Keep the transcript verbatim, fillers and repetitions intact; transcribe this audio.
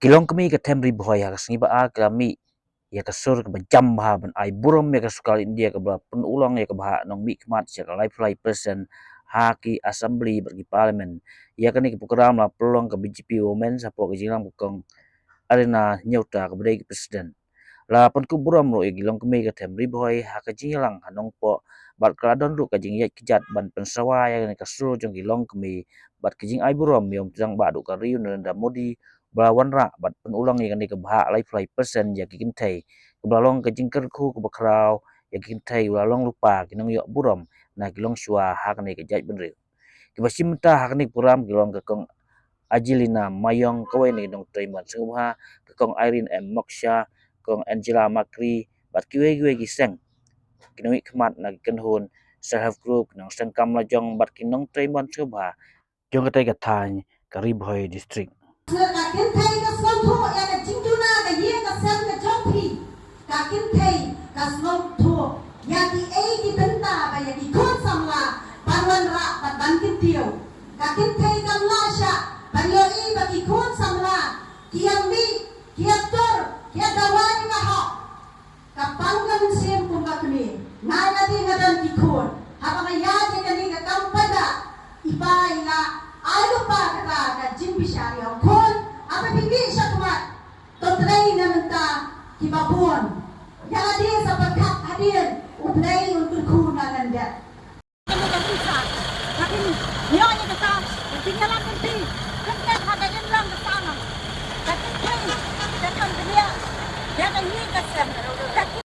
Ki longkmie ka them Ri Bhoi ha ka sngi ba ar ki la mih ïa ka sur kaba jam bha ban ai burom ïa ka sorkar India kaba la pynurlong ïa ka bhah nongmihkhmat sha ka laiphew lai percent ha ki assembly bad ki parliament. Ïa kane ka program la pynlong ka B J P Women hapoh ka jingïalang ka Kong Arina Nyota kaba dei ka president. La pynkup burom ruh ïa ki longkmie ka them Ri Bhoi ha ka jingïalang ha Nongpoh bad ka la don ruh ka jingïaid kjat ban pynsawa ïa kane ka sur jong ki longkmie bad ka jingai burom ïa u Myntri Rangbah duh ka ri u Narendra Modi ba la wanrah bad pynurlong ïa kane ka bhah laiphew lai percent ïa ki kynthei, kaba la long ka jingkyrkhu kaba khraw ïa ki kynthei, ba la long lypa ki nongïoh burom na ki longshuwa ha kane ka jaitbynriew. Kiba shim bynta ha kane ka program ki long ka Kong Angelina Mayong, kawei na ki nongtrei mon sngewbha, ka Kong Irene M Moksha, Kong Angela Makri bad kiwei kiwei ki seng, ki nongmihkhmat na ki kynhun self help group, ki nongseng kam lajong bad ki nongtrei mon sngewbha jong katei ka thaiñ ka Ri Bhoi District. Ka kynthei ka sngewthuh ïa ka jingduna ka ïing ka sem ka jong phi. Ka kynthei ka sngewthuh ïa kiei ki bynta ba ïa ki khun samla ban wanrah bad ban kyntiew. Ka kynthei kam lah shah ban ïohi ba ki khun samla ki ïa mih, ki ïa tur, ki ïa dawa ïa ka hok. Ka pang ka mynsiem kum ka kmie. Nga ïa dei nga don ki khun. Haba nga ïa dei kane ka kam paidbah, i pa i la ai lypa kata ka jingbishar ïa u khun. Haba phi mih shakhmat, to trei na mynta kiba bun. Ïa la dei sa pyrkhat hadien U Blei un kyrkhu na lyndet. Kane ka pisa, ka kin ïoh ïa kata, ka kin ïalam lynti, kin tet ha ka imlang ka sahlang. Ka kin pei, ka kan pynïaid ïa ka ïing ka sem. Ka kin